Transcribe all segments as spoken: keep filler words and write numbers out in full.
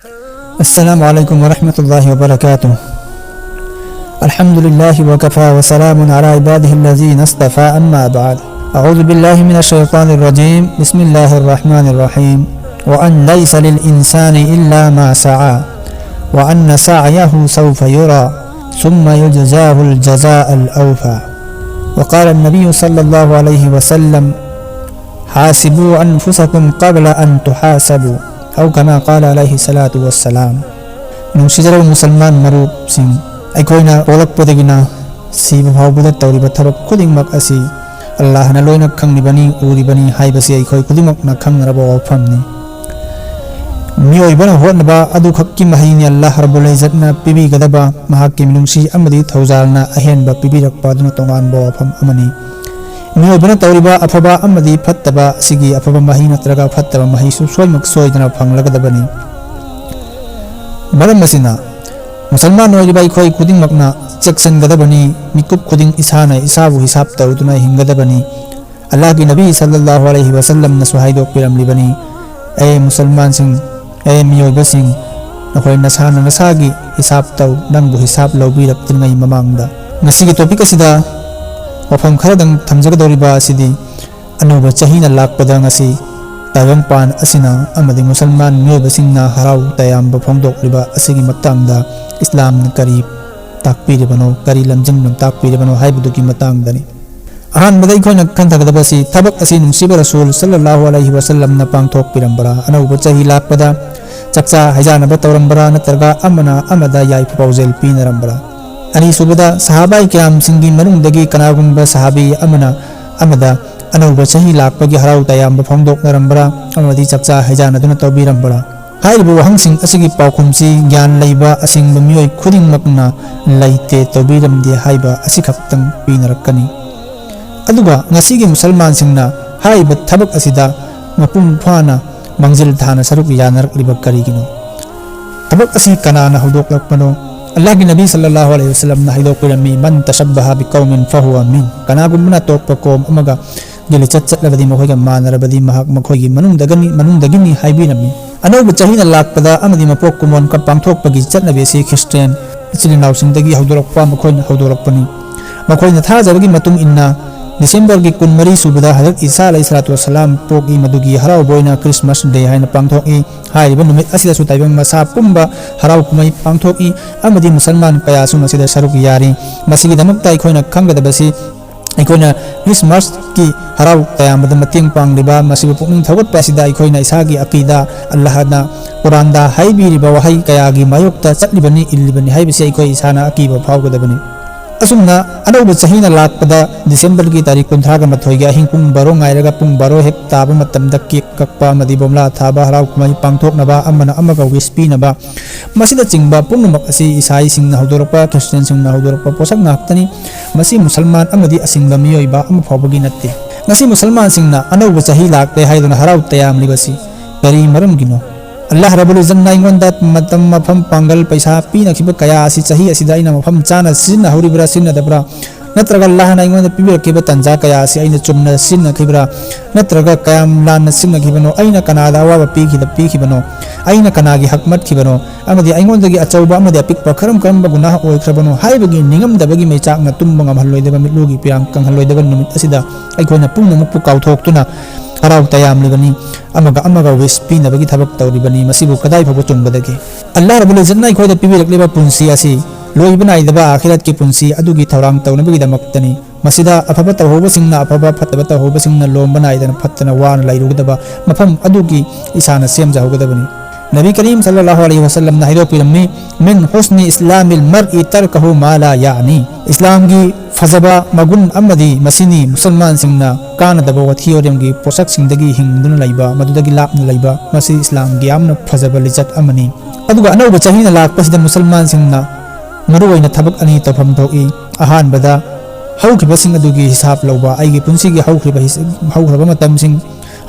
السلام عليكم ورحمة الله وبركاته. الحمد لله وكفى وسلام على عباده الذين اصطفى، أما بعد. أعوذ بالله من الشيطان الرجيم. بسم الله الرحمن الرحيم. وأن ليس للإنسان إلا ما سعى، وأن سعيه سوف يرى، ثم يجزاه الجزاء الأوفى. وقال النبي صلى الله عليه وسلم: حاسبوا أنفسكم قبل أن تحاسبوا، أو كما قال عليه الصلاة والسلام. ꯅꯨꯡꯁꯤꯖꯔꯕ ꯃꯨꯁꯜꯃꯥꯟ ꯃꯔꯨꯞꯁꯤꯡ, ꯑꯩꯈꯣꯏꯅ ꯄꯣꯛꯂꯛꯄꯗꯒꯤꯅ ꯁꯤꯕ ꯐꯥꯎꯕꯗ ꯇꯧꯔꯤꯕ ꯊꯕꯛ ꯈꯨꯗꯤꯡꯃꯛ ꯑꯁꯤ ꯑꯜꯂꯥꯍꯅ ꯂꯣꯏꯅ ꯈꯪꯂꯤꯕꯅꯤ, ꯎꯔꯤꯕꯅꯤ ꯍꯥꯏꯕꯁꯤ ꯑꯩꯈꯣꯏ ꯈꯨꯗꯤꯡꯃꯛꯅ ꯈꯪꯅꯔꯕ ꯋꯥꯐꯝꯅꯤ꯫ ꯃꯤꯑꯣꯏꯕꯅ ꯍꯣꯠꯅꯕ ꯑꯗꯨꯈꯛꯀꯤ ꯃꯍꯩꯅꯤ ꯑꯜꯂꯥꯍ ꯔꯕꯨꯜ ꯏꯖꯠꯅ ꯄꯤꯕꯤꯒꯗꯕ ꯃꯍꯥꯛꯀꯤ ꯃꯤꯅꯨꯡꯁꯤ ꯑꯃꯗꯤ ꯊꯧꯖꯥꯜꯅ ꯑꯍꯦꯟꯕ ꯄꯤꯕꯤꯔꯛꯄ ꯑꯗꯨꯅ ꯇꯣꯉꯥꯟꯕ ꯋꯥꯐꯝ ꯑꯃꯅꯤ꯫ ꯃꯤꯑꯣꯏꯕꯅ ꯇꯧꯔꯤꯕ ꯑꯐꯕ ꯑꯃꯗꯤ ꯐꯠꯇꯕ ꯑꯁꯤꯒꯤ ꯑꯐꯕ ꯃꯍꯩ ꯅꯠꯇ꯭ꯔꯒ ꯐꯠꯇꯕ ꯃꯍꯩꯁꯨ ꯁꯣꯏꯃꯛ ꯁꯣꯏꯗꯅ ꯐꯪꯂꯒꯗꯕꯅꯤ꯫ ꯃꯔꯝ ꯑꯁꯤꯅ, ꯃꯨꯁꯜꯃꯥꯟ ꯑꯣꯏꯔꯤꯕ ꯑꯩꯈꯣꯏ ꯈꯨꯗꯤꯡꯃꯛꯅ ꯆꯦꯛꯁꯤꯟꯒꯗꯕꯅꯤ꯫ ꯃꯤꯀꯨꯞ ꯈꯨꯗꯤꯡ ꯏꯁꯥꯅ ꯏꯁꯥꯕꯨ ꯍꯤꯁꯥꯕ ꯇꯧꯗꯨꯅ ꯍꯤꯡꯒꯗꯕꯅꯤ꯫ ꯑꯜꯂꯥꯍꯒꯤ ꯅꯕꯤ ꯁꯜꯂꯜꯂꯥꯍꯨ ꯑꯂꯩꯍꯤ ꯋꯁꯜꯂꯝꯅꯁꯨ ꯍꯥꯏꯗꯣꯛꯄꯤꯔꯝꯂꯤꯕꯅꯤ, "ꯑꯦ ꯃꯨꯁꯜꯃꯥꯟꯁꯤꯡ, ꯑꯦ ꯃꯤꯑꯣꯏꯕꯁꯤꯡ, ꯅꯈꯣꯏ ꯅꯁꯥꯅ ꯅꯁꯥꯒꯤ ꯍꯤꯁꯥꯕ ꯇꯧ, ꯅꯪꯕꯨ ꯍꯤꯁꯥꯕ ꯂꯧꯕꯤꯔꯛꯇ꯭ꯔꯤꯉꯩ ꯃꯃꯥꯡꯗ"꯫ ꯉꯁꯤꯒꯤ ꯇꯣꯄꯤꯛ ꯑꯁꯤꯗ ꯋꯥꯐꯝ ꯈꯔꯗꯪ ꯊꯝꯖꯒꯗꯧꯔꯤꯕ ꯑꯁꯤꯗꯤ, ꯑꯅꯧꯕ ꯆꯍꯤꯅ ꯂꯥꯛꯄꯗ ꯉꯁꯤ ꯇꯥꯏꯕꯪꯄꯥꯟ ꯑꯁꯤꯅ ꯑꯃꯗꯤ ꯃꯨꯁꯜꯃꯥꯟ ꯃꯤꯑꯣꯏꯕꯁꯤꯡꯅ ꯍꯔꯥꯎ ꯇꯌꯥꯝꯕ ꯐꯣꯡꯗꯣꯛꯂꯤꯕ ꯑꯁꯤꯒꯤ ꯃꯇꯥꯡꯗ ꯏꯁꯂꯥꯝꯅ ꯀꯔꯤ ꯇꯥꯛꯄꯤꯔꯤꯕꯅꯣ, ꯀꯔꯤ ꯂꯝꯖꯤꯡ ꯂꯝꯇꯥꯛꯄꯤꯔꯤꯕꯅꯣ ꯍꯥꯏꯕꯗꯨꯒꯤ ꯃꯇꯥꯡꯗꯅꯤ꯫ ꯑꯍꯥꯟꯕꯗ ꯑꯩꯈꯣꯏꯅ ꯈꯟꯊꯒꯗꯕꯁꯤ, ꯊꯕꯛ ꯑꯁꯤ ꯅꯨꯡꯁꯤꯕ ꯔꯁꯨꯜ ꯁꯜꯂꯜꯂꯥꯍꯨ ꯑꯂꯩꯍꯤ ꯋꯁꯜꯂꯝꯅ ꯄꯥꯡꯊꯣꯛꯄꯤꯔꯝꯕ꯭ꯔꯥ? ꯑꯅꯧꯕ ꯆꯍꯤ ꯂꯥꯛꯄꯗ ꯆꯥꯛꯆꯥ ꯍꯩꯖꯥꯅꯕ ꯇꯧꯔꯝꯕ꯭ꯔꯥ? ꯅꯠꯇ꯭ꯔꯒ ꯑꯃꯅ ꯑꯃꯗ ꯌꯥꯏꯐ ꯄꯥꯎꯖꯦꯜ ꯄꯤꯅꯔꯝꯕ꯭ꯔꯥ? ꯑꯅꯤꯁꯨꯕꯗ, ꯁꯍꯥꯕꯥꯏ ꯀꯌꯥꯝꯁꯤꯡꯒꯤ ꯃꯅꯨꯡꯗꯒꯤ ꯀꯅꯥꯒꯨꯝꯕ ꯁꯍꯥꯕꯤ ꯑꯃꯅ ꯑꯃꯗ ꯑꯅꯧꯕ ꯆꯍꯤ ꯂꯥꯛꯄꯒꯤ ꯍꯔꯥꯎ ꯇꯌꯥꯝꯕ ꯐꯣꯡꯗꯣꯛꯅꯔꯝꯕ꯭ꯔꯥ ꯑꯃꯗꯤ ꯆꯥꯛꯆꯥ ꯍꯩꯖꯥꯅꯗꯨꯅ ꯇꯧꯕꯤꯔꯝꯕ꯭ꯔꯥ? ꯍꯥꯏꯔꯤꯕ ꯋꯥꯍꯪꯁꯤꯡ ꯑꯁꯤꯒꯤ ꯄꯥꯎꯈꯨꯝꯁꯤ ꯒ꯭ꯌꯥꯟ ꯂꯩꯕ ꯑꯁꯦꯡꯕ ꯃꯤꯑꯣꯏ ꯈꯨꯗꯤꯡꯃꯛꯅ ꯂꯩꯇꯦ, ꯇꯧꯕꯤꯔꯝꯗꯦ ꯍꯥꯏꯕ ꯑꯁꯤꯈꯛꯇꯪ ꯄꯤꯅꯔꯛꯀꯅꯤ꯫ ꯑꯗꯨꯒ ꯉꯁꯤꯒꯤ ꯃꯨꯁꯜꯃꯥꯟꯁꯤꯡꯅ ꯍꯥꯏꯔꯤꯕ ꯊꯕꯛ ꯑꯁꯤꯗ ꯃꯄꯨꯡ ꯐꯥꯅ ꯃꯥꯡꯖꯤꯜ ꯊꯥꯅ ꯁꯔꯨꯛ ꯌꯥꯅꯔꯛꯂꯤꯕ ꯀꯔꯤꯒꯤꯅꯣ? ꯊꯕꯛ ꯑꯁꯤ ꯀꯅꯥꯅ ꯍꯧꯗꯣꯛꯂꯛꯄꯅꯣ? ꯑꯜꯂꯥꯍꯒꯤ ꯅꯕꯤ ꯁꯜꯂꯜꯂꯥꯍꯨ ꯑꯂꯩꯍꯤ ꯋꯁꯜꯂꯝꯅ ꯍꯥꯏꯗꯣꯛꯄꯤꯔꯝꯃꯤ, "ꯃꯟ ꯇꯁꯕꯕꯍ ꯕꯤꯀꯧꯃꯤꯟ ꯐꯍꯨꯋ ꯃꯤꯟ"꯫ ꯀꯅꯥꯒꯨꯝꯕꯅ ꯑꯇꯣꯞꯄ ꯀꯣꯝ ꯑꯃꯒ ꯂꯤꯆꯠ ꯆꯠꯂꯕꯗꯤ, ꯃꯈꯣꯏꯒ ꯃꯥꯟꯅꯔꯕꯗꯤ ꯃꯍꯥꯛ ꯃꯈꯣꯏꯒꯤ ꯃꯅꯨꯡꯗꯒꯅꯤ, ꯃꯅꯨꯡꯗꯒꯤꯅꯤ ꯍꯥꯏꯕꯤꯔꯝꯃꯤ꯫ ꯑꯅꯧꯕ ꯆꯍꯤꯅ ꯂꯥꯛꯄꯗ ꯑꯃꯗꯤ ꯃꯄꯣꯛ ꯀꯨꯝꯑꯣꯟ ꯀꯞ ꯄꯥꯡꯊꯣꯛꯄꯒꯤ ꯆꯠꯅꯕꯤ ꯑꯁꯤ ꯈ꯭ꯔꯤꯁꯇꯤꯌꯥꯟ ꯏꯆꯤꯜ ꯏꯅꯥꯎꯁꯤꯡꯗꯒꯤ ꯍꯧꯗꯣꯔꯛꯄ, ꯃꯈꯣꯏꯅ ꯍꯧꯗꯣꯔꯛꯄꯅꯤ꯫ ꯃꯈꯣꯏꯅ ꯊꯥꯖꯕꯒꯤ ꯃꯇꯨꯡ ꯏꯟꯅ, ꯗꯤꯁꯦꯝꯕꯔꯒꯤ ꯀꯨꯟꯃꯔꯤ ꯁꯨꯕꯗ ꯍꯖꯔꯠ ꯏꯁꯥ ꯑꯂꯩꯍꯤ ꯁꯂꯥꯇꯨ ꯋꯁꯁꯂꯥꯝ ꯄꯣꯛꯏ, ꯃꯗꯨꯒꯤ ꯍꯔꯥꯎꯕ ꯑꯣꯏꯅ ꯈ꯭ꯔꯤꯁꯃꯥꯁ ꯗꯦ ꯍꯥꯏꯅ ꯄꯥꯡꯊꯣꯛꯏ꯫ ꯍꯥꯏꯔꯤꯕ ꯅꯨꯃꯤꯠ ꯑꯁꯤꯗꯁꯨ ꯇꯥꯏꯕꯪ ꯃꯁꯥ ꯄꯨꯝꯕ ꯍꯔꯥꯎ ꯀꯨꯝꯍꯩ ꯄꯥꯡꯊꯣꯛꯏ ꯑꯃꯗꯤ ꯃꯨꯁꯜꯃꯥꯟ ꯀꯌꯥꯁꯨ ꯃꯁꯤꯗ ꯁꯔꯨꯛ ꯌꯥꯔꯤ꯫ ꯃꯁꯤꯒꯤꯗꯃꯛꯇ ꯑꯩꯈꯣꯏꯅ ꯈꯪꯒꯗꯕꯁꯤ, ꯑꯩꯈꯣꯏꯅ ꯈ꯭ꯔꯤꯁꯃꯥꯁꯀꯤ ꯍꯔꯥꯎ ꯇꯌꯥꯝꯕꯗ ꯃꯇꯦꯡ ꯄꯥꯡꯂꯤꯕ, ꯃꯁꯤꯕꯨ ꯄꯨꯛꯅꯤꯡ ꯊꯧꯒꯠꯄ ꯑꯁꯤꯗ ꯑꯩꯈꯣꯏꯅ ꯏꯁꯥꯒꯤ ꯑꯀꯤꯗꯥ, ꯑꯜꯂꯥꯍꯅ ꯀꯨꯔꯥꯟꯗ ꯍꯥꯏꯕꯤꯔꯤꯕ ꯋꯥꯍꯩ ꯀꯌꯥꯒꯤ ꯃꯥꯌꯣꯛꯇ ꯆꯠꯂꯤꯕꯅꯤ, ꯏꯜꯂꯤꯕꯅꯤ ꯍꯥꯏꯕꯁꯤ ꯑꯩꯈꯣꯏ ꯏꯁꯥꯅ ꯑꯀꯤꯕ ꯐꯥꯎꯒꯗꯕꯅꯤ꯫ ꯑꯁꯨꯝꯅ ꯑꯅꯧꯕ ꯆꯍꯤꯅ ꯂꯥꯛꯄꯗ ꯗꯤꯁꯦꯝꯕꯔꯒꯤ ꯇꯥꯔꯤꯛ ꯀꯨꯟꯊ꯭ꯔꯥꯒ ꯃꯥꯊꯣꯏꯒꯤ ꯑꯍꯤꯡ ꯄꯨꯡ ꯕꯥꯔꯣ ꯉꯥꯏꯔꯒ ꯄꯨꯡ ꯕꯥꯔꯣ ꯍꯦꯛ ꯇꯥꯕ ꯃꯇꯝꯗ ꯀꯦꯛ ꯀꯛꯄ ꯑꯃꯗꯤ ꯕꯣꯝꯂꯥ ꯊꯥꯕ, ꯍꯔꯥꯎ ꯀꯨꯝꯍꯩ ꯄꯥꯡꯊꯣꯛꯅꯕ, ꯑꯃꯅ ꯑꯃꯒ ꯋꯤꯁ ꯄꯤꯅꯕ, ꯃꯁꯤꯅꯆꯤꯡꯕ ꯄꯨꯝꯅꯃꯛ ꯑꯁꯤ ꯏꯁꯥꯏꯁꯤꯡꯅ ꯍꯧꯗꯣꯔꯛꯄ, ꯈ꯭ꯔꯤꯁꯇꯤꯌꯥꯟꯁꯤꯡꯅ ꯍꯧꯗꯣꯔꯛꯄ ꯄꯣꯠꯁꯛ ꯉꯥꯛꯇꯅꯤ꯫ ꯃꯁꯤ ꯃꯨꯁꯜꯃꯥꯟ ꯑꯃꯗꯤ ꯑꯁꯤꯡꯕ ꯃꯤꯑꯣꯏꯕ ꯑꯃ ꯐꯥꯎꯕꯒꯤ ꯅꯠꯇꯦ꯫ ꯉꯁꯤ ꯃꯨꯁꯜꯃꯥꯟꯁꯤꯡꯅ ꯑꯅꯧꯕ ꯆꯍꯤ ꯂꯥꯛꯂꯦ ꯍꯥꯏꯗꯨꯅ ꯍꯔꯥꯎ ꯇꯌꯥꯝꯂꯤꯕꯁꯤ ꯀꯔꯤ ꯃꯔꯝꯒꯤꯅꯣ? ꯑꯜꯂꯥꯍ ꯔꯕꯨꯜ ꯏꯖꯠꯅ ꯑꯩꯉꯣꯟꯗ ꯃꯇꯝ, ꯃꯐꯝ, ꯄꯥꯡꯒꯜ, ꯄꯩꯁꯥ ꯄꯤꯅꯈꯤꯕ ꯀꯌꯥ ꯑꯁꯤ ꯆꯍꯤ ꯑꯁꯤꯗ ꯑꯩꯅ ꯃꯐꯝ ꯆꯥꯅ ꯁꯤꯖꯤꯟꯅꯍꯧꯔꯤꯕ꯭ꯔꯥ, ꯁꯤꯖꯤꯟꯅꯗꯕ꯭ꯔꯥ? ꯅꯠꯇ꯭ꯔꯒ ꯑꯜꯂꯥꯍꯅ ꯑꯩꯉꯣꯟꯗ ꯄꯤꯕꯤꯔꯛꯈꯤꯕ ꯇꯥꯟꯖꯥ ꯀꯌꯥ ꯑꯁꯤ ꯑꯩꯅ ꯆꯨꯝꯅ ꯁꯤꯖꯤꯟꯅꯈꯤꯕ꯭ꯔꯥ? ꯅꯠꯇ꯭ꯔꯒ ꯀꯌꯥꯝ ꯂꯥꯟꯅ ꯁꯤꯖꯤꯟꯅꯈꯤꯕꯅꯣ? ꯑꯩꯅ ꯀꯅꯥꯗ ꯑꯋꯥꯕ ꯄꯤꯈꯤꯗ-, ꯄꯤꯈꯤꯕꯅꯣ? ꯑꯩꯅ ꯀꯅꯥꯒꯤ ꯍꯛ ꯃꯠꯈꯤꯕꯅꯣ? ꯑꯃꯗꯤ ꯑꯩꯉꯣꯟꯗꯒꯤ ꯑꯆꯧꯕ ꯑꯃꯗꯤ ꯑꯄꯤꯛꯄ ꯀꯔꯝ ꯀꯔꯝꯕ ꯒꯨꯅꯥꯍ ꯑꯣꯏꯈ꯭ꯔꯕꯅꯣ ꯍꯥꯏꯕꯒꯤ ꯅꯤꯡꯉꯝꯗꯕꯒꯤ ꯃꯩꯆꯥꯛꯅ ꯇꯨꯝꯕ ꯉꯝꯍꯜꯂꯣꯏꯗꯕ, ꯃꯤꯠꯂꯨꯒꯤ ꯄꯤꯔꯥꯡ ꯀꯪꯍꯜꯂꯣꯏꯗꯕ ꯅꯨꯃꯤꯠ ꯑꯁꯤꯗ ꯑꯩꯈꯣꯏꯅ ꯄꯨꯝꯅꯃꯛꯄꯨ ꯀꯥꯎꯊꯣꯛꯇꯨꯅ ꯍꯔꯥꯎ ꯇꯌꯥꯝꯂꯤꯕꯅꯤ꯫ ꯑꯃꯒ ꯑꯃꯒ ꯋꯤꯁ ꯄꯤꯅꯕꯒꯤ ꯊꯕꯛ ꯇꯧꯔꯤꯕꯅꯤ꯫ ꯃꯁꯤꯕꯨ ꯀꯗꯥꯏ ꯐꯥꯎꯕ ꯆꯨꯝꯒꯗꯒꯦ? ꯑꯜꯂꯥꯍ ꯔꯕꯨꯜ ꯏꯖꯠꯅ ꯑꯩꯈꯣꯏꯗ ꯄꯤꯕꯤꯔꯛꯂꯤꯕ ꯄꯨꯟꯁꯤ ꯑꯁꯤ ꯂꯣꯏꯕ ꯅꯥꯏꯗꯕ ꯑꯥꯈꯤꯔꯠꯀꯤ ꯄꯨꯟꯁꯤ ꯑꯗꯨꯒꯤ ꯊꯧꯔꯥꯡ ꯇꯧꯅꯕꯒꯤꯗꯃꯛꯇꯅꯤ꯫ ꯃꯁꯤꯗ ꯑꯐꯕ ꯇꯧꯍꯧꯕꯁꯤꯡꯅ ꯑꯐꯕ, ꯐꯠꯇꯕ ꯇꯧꯍꯧꯕꯁꯤꯡꯅ ꯂꯣꯝꯕ ꯅꯥꯏꯗꯅ ꯐꯠꯇꯅ ꯋꯥꯅ ꯂꯩꯔꯨꯒꯗꯕ ꯃꯐꯝ ꯑꯗꯨꯒꯤ ꯏꯁꯥꯅ ꯁꯦꯝꯖꯍꯧꯒꯗꯕꯅꯤ꯫ ꯅꯕꯤ ꯀꯔꯤꯝ ꯁꯜꯂꯜꯂꯥꯍꯨ ꯑꯂꯩꯍꯤ ꯋꯁꯜꯂꯝꯅ ꯍꯥꯏꯗꯣꯛꯄꯤꯔꯝꯃꯤ, "ꯃꯤꯟ ꯍꯨꯁꯅꯤ ꯏꯁꯂꯥꯃꯤꯜ ꯃꯔꯏ ꯇꯔꯀꯍꯨ ꯃꯥ ꯂꯥ ꯌꯥꯅꯤ"꯫ ꯏꯁꯂꯥꯝꯒꯤ ꯐꯖꯕ ꯃꯒꯨꯟ ꯑꯃꯗꯤ ꯃꯁꯤꯅꯤ ꯃꯨꯁꯜꯃꯥꯟꯁꯤꯡꯅ ꯀꯥꯟꯅꯗꯕ ꯋꯥꯊꯤ ꯋꯥꯔꯦꯝꯒꯤ ꯄꯣꯠꯁꯛꯁꯤꯡꯗꯒꯤ ꯍꯤꯡꯗꯨꯅ ꯂꯩꯕ, ꯃꯗꯨꯗꯒꯤ ꯂꯥꯞꯅ ꯂꯩꯕ, ꯃꯁꯤ ꯏꯁꯂꯥꯝꯒꯤ ꯌꯥꯝꯅ ꯐꯖꯕ ꯂꯤꯆꯠ ꯑꯃꯅꯤ꯫ ꯑꯗꯨꯒ ꯑꯅꯧꯕ ꯆꯍꯤꯅ ꯂꯥꯛꯄꯁꯤꯗ ꯃꯨꯁꯜꯃꯥꯟꯁꯤꯡꯅ ꯃꯔꯨꯑꯣꯏꯅ ꯊꯕꯛ ꯑꯅꯤ ꯇꯧꯐꯝ ꯊꯣꯛꯏ꯫ ꯑꯍꯥꯟꯕꯗ, ꯍꯧꯈꯤꯕꯁꯤꯡ ꯑꯗꯨꯒꯤ ꯍꯤꯁꯥꯕ ꯂꯧꯕ, ꯑꯩꯒꯤ ꯄꯨꯟꯁꯤꯒꯤ ꯍꯧꯈ꯭ꯔꯤꯕ ꯍꯤꯁ-, ꯍꯧꯈ꯭ꯔꯕ ꯃꯇꯝꯁꯤꯡ,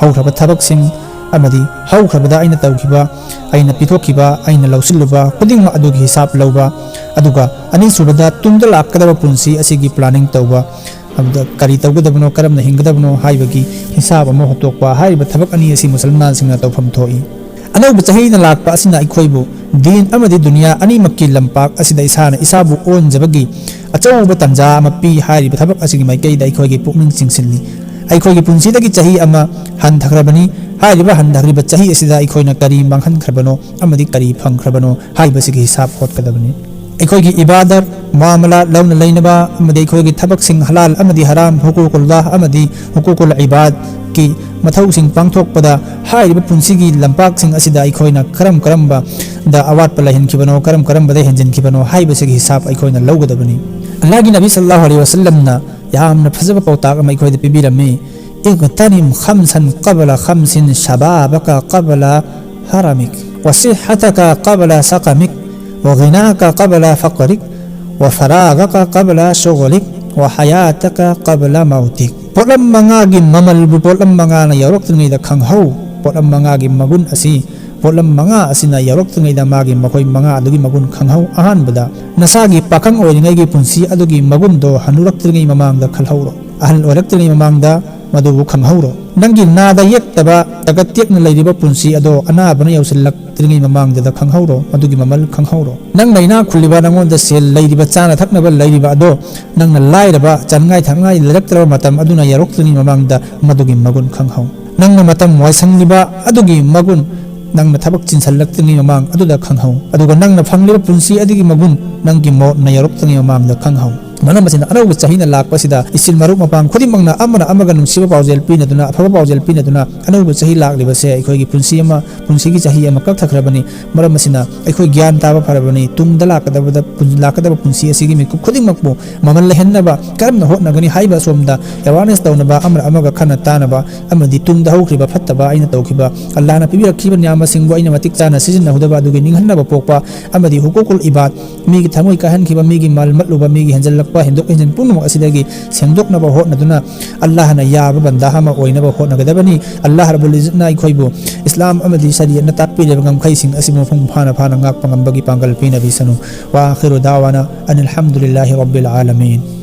ꯍꯧꯈ꯭ꯔꯕ ꯊꯕꯛꯁꯤꯡ ꯑꯃꯗꯤ ꯍꯧꯈ꯭ꯔꯕꯗ ꯑꯩꯅ ꯇꯧꯈꯤꯕ, ꯑꯩꯅ ꯄꯤꯊꯣꯛꯈꯤꯕ, ꯑꯩꯅ ꯂꯧꯁꯤꯜꯂꯨꯕ ꯈꯨꯗꯤꯡꯃꯛ ꯑꯗꯨꯒꯤ ꯍꯤꯁꯥꯕ ꯂꯧꯕ꯫ ꯑꯗꯨꯒ ꯑꯅꯤꯁꯨꯕꯗ, ꯇꯨꯡꯗ ꯂꯥꯛꯀꯗꯕ ꯄꯨꯟꯁꯤ ꯑꯁꯤꯒꯤ ꯄ꯭ꯂꯥꯅꯤꯡ ꯇꯧꯕ, ꯑꯗꯨꯗ ꯀꯔꯤ ꯇꯧꯒꯗꯕꯅꯣ, ꯀꯔꯝꯅ ꯍꯤꯡꯒꯗꯕꯅꯣ ꯍꯥꯏꯕꯒꯤ ꯍꯤꯁꯥꯕ ꯑꯃ ꯍꯣꯠꯇꯣꯛꯄ꯫ ꯍꯥꯏꯔꯤꯕ ꯊꯕꯛ ꯑꯅꯤ ꯑꯁꯤ ꯃꯨꯁꯜꯃꯥꯟꯁꯤꯡꯅ ꯇꯧꯐꯝ ꯊꯣꯛꯏ꯫ ꯑꯅꯧꯕ ꯆꯍꯤꯅ ꯂꯥꯛꯄ ꯑꯁꯤꯅ ꯑꯩꯈꯣꯏꯕꯨ ꯗꯤꯟ ꯑꯃꯗꯤ ꯗꯨꯅꯤꯌꯥ ꯑꯅꯤꯃꯛꯀꯤ ꯂꯝꯄꯥꯛ ꯑꯁꯤꯗ ꯏꯁꯥꯅ ꯏꯁꯥꯕꯨ ꯑꯣꯟꯖꯕꯒꯤ ꯑꯆꯧꯕ ꯇꯥꯟꯖꯥ ꯑꯃ ꯄꯤ ꯍꯥꯏꯔꯤꯕ ꯊꯕꯛ ꯑꯁꯤꯒꯤ ꯃꯥꯏꯀꯩꯗ ꯑꯩꯈꯣꯏꯒꯤ ꯄꯨꯛꯅꯤꯡ ꯆꯤꯡꯁꯤꯜꯂꯤ꯫ ꯑꯩꯈꯣꯏꯒꯤ ꯄꯨꯟꯁꯤꯗꯒꯤ ꯆꯍꯤ ꯑꯃ ꯍꯟꯊꯈ꯭ꯔꯕꯅꯤ꯫ ꯍꯥꯏꯔꯤꯕ ꯍꯟꯊꯈ꯭ꯔꯤꯕ ꯆꯍꯤ ꯑꯁꯤꯗ ꯑꯩꯈꯣꯏꯅ ꯀꯔꯤ ꯃꯥꯡꯍꯟꯈ꯭ꯔꯕꯅꯣ ꯑꯃꯗꯤ ꯀꯔꯤ ꯐꯪꯈ꯭ꯔꯕꯅꯣ ꯍꯥꯏꯕꯁꯤꯒꯤ ꯍꯤꯁꯥꯕ ꯍꯣꯠꯀꯗꯕꯅꯤ꯫ ꯑꯩꯈꯣꯏꯒꯤ ꯏꯕꯥꯗꯠ, ꯃꯨꯑꯥꯃꯂꯥꯠ, ꯂꯧꯅ ꯂꯩꯅꯕ ꯑꯃꯗꯤ ꯑꯩꯈꯣꯏꯒꯤ ꯊꯕꯛꯁꯤꯡ ꯍꯂꯥꯜ ꯑꯃꯗꯤ ꯍꯔꯥꯝ, ꯍꯨꯀꯨꯀꯨꯜꯂꯥꯍ ꯑꯃꯗꯤ ꯍꯨꯀꯨꯀꯨꯜ ꯏꯕꯥꯗꯀꯤ ꯃꯊꯧꯁꯤꯡ ꯄꯥꯡꯊꯣꯛꯄꯗ ꯍꯥꯏꯔꯤꯕ ꯄꯨꯟꯁꯤꯒꯤ ꯂꯝꯄꯥꯛꯁꯤꯡ ꯑꯁꯤꯗ ꯑꯩꯈꯣꯏꯅ ꯀꯔꯝ ꯀꯔꯝꯕꯗ ꯑꯋꯥꯠꯄ ꯂꯩꯍꯟꯈꯤꯕꯅꯣ, ꯀꯔꯝ ꯀꯔꯝꯕꯗ ꯍꯦꯟꯖꯤꯟꯈꯤꯕꯅꯣ ꯍꯥꯏꯕꯁꯤꯒꯤ ꯍꯤꯁꯥꯕ ꯑꯩꯈꯣꯏꯅ ꯂꯧꯒꯗꯕꯅꯤ꯫ ꯑꯜꯂꯥꯍꯒꯤ ꯅꯕꯤ ꯁꯜꯂꯜꯂꯥꯍꯨ ꯑꯂꯩꯍꯤ ꯋꯁꯜꯂꯝꯅ ꯌꯥꯝꯅ ꯐꯖꯕ ꯄꯥꯎꯇꯥꯛ ꯑꯃ ꯑꯩꯈꯣꯏꯗ ꯄꯤꯕꯤꯔꯝꯃꯤ꯫ اغتنم خمسا قبل خمس، شبابك قبل هرمك، وصحتك قبل سقمك، وغناك قبل فقرك، وفراغك قبل شغلك، وحياتك قبل موتك. ꯄꯣꯠꯂꯝ ꯃꯉꯥꯒꯤ ꯃꯃꯜꯕꯨ ꯄꯣꯠꯂꯝ ꯃꯉꯥꯅ ꯌꯧꯔꯛꯇ꯭ꯔꯤꯉꯩꯗ ꯈꯪꯍꯧ꯫ ꯄꯣꯠꯂꯝ ꯃꯉꯥꯒꯤ ꯃꯒꯨꯟ ꯑꯁꯤ, ꯄꯣꯠꯂꯝ ꯃꯉꯥ ꯑꯁꯤꯅ ꯌꯧꯔꯛꯇ꯭ꯔꯤꯉꯩꯗ ꯃꯥꯒꯤ ꯃꯈꯣꯏ ꯃꯉꯥ ꯑꯗꯨꯒꯤ ꯃꯒꯨꯟ ꯈꯪꯍꯧ꯫ ꯑꯍꯥꯟꯕꯗ, ꯅꯁꯥꯒꯤ ꯄꯥꯈꯪ ꯑꯣꯏꯔꯤꯉꯩꯒꯤ ꯄꯨꯟꯁꯤ ꯑꯗꯨꯒꯤ ꯃꯒꯨꯟꯗꯣ ꯍꯟꯅꯨꯔꯛꯇ꯭ꯔꯤꯉꯩ ꯃꯃꯥꯡꯗ ꯈꯜꯍꯧꯔꯣ꯫ ꯑꯍꯜ ꯑꯣꯏꯔꯛꯇ꯭ꯔꯤꯉꯩ ꯃꯃꯥꯡꯗ ꯃꯗꯨꯕꯨ ꯈꯪꯍꯧꯔꯣ꯫ ꯅꯪꯒꯤ ꯅꯥꯗ ꯌꯦꯛꯇꯕ, ꯇꯒꯠ ꯇꯦꯛꯅ ꯂꯩꯔꯤꯕ ꯄꯨꯟꯁꯤ ꯑꯗꯣ ꯑꯅꯥꯕꯅ ꯌꯧꯁꯤꯜꯂꯛꯇ꯭ꯔꯤꯉꯩ ꯃꯃꯥꯡꯗꯨꯗ ꯈꯪꯍꯧꯔꯣ, ꯃꯗꯨꯒꯤ ꯃꯃꯜ ꯈꯪꯍꯧꯔꯣ꯫ ꯅꯪꯅ ꯏꯅꯥꯛ ꯈꯨꯜꯂꯤꯕ, ꯅꯪꯉꯣꯟꯗ ꯁꯦꯜ ꯂꯩꯔꯤꯕ, ꯆꯥꯅ ꯊꯛꯅꯕ ꯂꯩꯔꯤꯕ ꯑꯗꯣ ꯅꯪꯅ ꯂꯥꯏꯔꯕ, ꯆꯥꯅꯤꯡꯉꯥꯏ ꯊꯛꯅꯤꯡꯉꯥꯏ ꯂꯩꯔꯛꯇ꯭ꯔꯕ ꯃꯇꯝ ꯑꯗꯨꯅ ꯌꯧꯔꯛꯇ꯭ꯔꯤꯉꯩ ꯃꯃꯥꯡꯗ ꯃꯗꯨꯒꯤ ꯃꯒꯨꯟ ꯈꯪꯍꯧ꯫ ꯅꯪꯅ ꯃꯇꯝ ꯋꯥꯏꯁꯪꯂꯤꯕ ꯑꯗꯨꯒꯤ ꯃꯒꯨꯟ, ꯅꯪꯅ ꯊꯕꯛ ꯆꯤꯟꯁꯤꯜꯂꯛꯇ꯭ꯔꯤꯉꯩ ꯃꯃꯥꯡ ꯑꯗꯨꯗ ꯈꯪꯍꯧ꯫ ꯑꯗꯨꯒ ꯅꯪꯅ ꯐꯪꯂꯤꯕ ꯄꯨꯟꯁꯤ ꯑꯗꯨꯒꯤ ꯃꯒꯨꯟ ꯅꯪꯒꯤ ꯃꯣꯠꯅ ꯌꯧꯔꯛꯇ꯭ꯔꯤꯉꯩ ꯃꯃꯥꯡꯗ ꯈꯪꯍꯧ꯫ ꯃꯔꯝ ꯑꯁꯤꯅ, ꯑꯅꯧꯕ ꯆꯍꯤꯅ ꯂꯥꯛꯄꯁꯤꯗ ꯏꯆꯤꯜ ꯃꯔꯨꯞ ꯃꯄꯥꯡ ꯈꯨꯗꯤꯡꯃꯛꯅ ꯑꯃꯅ ꯑꯃꯒ ꯅꯨꯡꯁꯤꯕ ꯄꯥꯎꯖꯦꯜ ꯄꯤꯅꯗꯨꯅ, ꯑꯐꯕ ꯄꯥꯎꯖꯦꯜ ꯄꯤꯅꯗꯨꯅ, ꯑꯅꯧꯕ ꯆꯍꯤ ꯂꯥꯛꯂꯤꯕꯁꯦ ꯑꯩꯈꯣꯏꯒꯤ ꯄꯨꯟꯁꯤ ꯑꯃ, ꯄꯨꯟꯁꯤꯒꯤ ꯆꯍꯤ ꯑꯃ ꯀꯛꯊꯈ꯭ꯔꯕꯅꯤ꯫ ꯃꯔꯝ ꯑꯁꯤꯅ, ꯑꯩꯈꯣꯏ ꯒ꯭ꯌꯥꯟ ꯇꯥꯕ ꯐꯔꯕꯅꯤ꯫ ꯇꯨꯡꯗ ꯂꯥꯛꯀꯗꯕꯗ ꯄꯨꯟ-, ꯂꯥꯛꯀꯗꯕ ꯄꯨꯟꯁꯤ ꯑꯁꯤꯒꯤ ꯃꯤꯀꯨꯞ ꯈꯨꯗꯤꯡꯃꯛꯄꯨ ꯃꯃꯜ ꯂꯩꯍꯟꯅꯕ ꯀꯔꯝꯅ ꯍꯣꯠꯅꯒꯅꯤ ꯍꯥꯏꯕ ꯑꯁꯣꯝꯗ awareness ꯇꯧꯅꯕ, ꯑꯃꯅ ꯑꯃꯒ ꯈꯟꯅ ꯇꯥꯅꯕ ꯑꯃꯗꯤ ꯇꯨꯡꯗ ꯍꯧꯈ꯭ꯔꯤꯕ ꯐꯠꯇꯕ, ꯑꯩꯅ ꯇꯧꯈꯤꯕ, ꯑꯜꯂꯥꯍꯅ ꯄꯤꯕꯤꯔꯛꯈꯤꯕ ꯅꯤꯌꯥꯃꯁꯤꯡꯕꯨ ꯑꯩꯅ ꯃꯇꯤꯛ ꯆꯥꯅ ꯁꯤꯖꯤꯟꯅꯍꯧꯗꯕ ꯑꯗꯨꯒꯤ ꯅꯤꯡꯍꯟꯅꯕ ꯄꯣꯛꯄ ꯑꯃꯗꯤ ꯍꯨꯀꯨꯀꯨꯜ ꯏꯕꯥꯗ, ꯃꯤꯒꯤ ꯊꯃꯣꯏ ꯀꯥꯏꯍꯟꯈꯤꯕ, ꯃꯤꯒꯤ ꯃꯜ ꯃꯠꯂꯨꯕ, ꯃꯤꯒꯤ ꯍꯦꯟꯖꯜꯂꯛꯄ, ꯍꯦꯟꯗꯣꯛ ꯍꯦꯟꯖꯤꯟ ꯄꯨꯝꯅꯃꯛ ꯑꯁꯤꯗꯒꯤ ꯁꯦꯡꯗꯣꯛꯅꯕ ꯍꯣꯠꯅꯗꯨꯅ, ꯑꯜꯂꯥꯍꯅ ꯌꯥꯕ ꯕꯟꯗꯥ ꯑꯃ ꯑꯣꯏꯅꯕ ꯍꯣꯠꯅꯒꯗꯕꯅꯤ꯫ ꯑꯜꯂꯥꯍ ꯔꯕꯨꯜ ꯏꯖꯠꯅ ꯑꯩꯈꯣꯏꯕꯨ ꯏꯁꯂꯥꯝ ꯑꯃꯗꯤ ꯁꯔꯤꯌꯠꯅ ꯇꯥꯛꯄꯤꯔꯤꯕ ꯉꯝꯈꯩꯁꯤꯡ ꯑꯁꯤꯕꯨ ꯃꯄꯨꯡ ꯐꯥꯅ ꯐꯥꯅ ꯉꯥꯛꯄ ꯉꯝꯕꯒꯤ ꯄꯥꯡꯒꯜ ꯄꯤꯅꯕꯤꯁꯅꯨ꯫ وآخر دعوانا أن الحمد لله رب العالمين.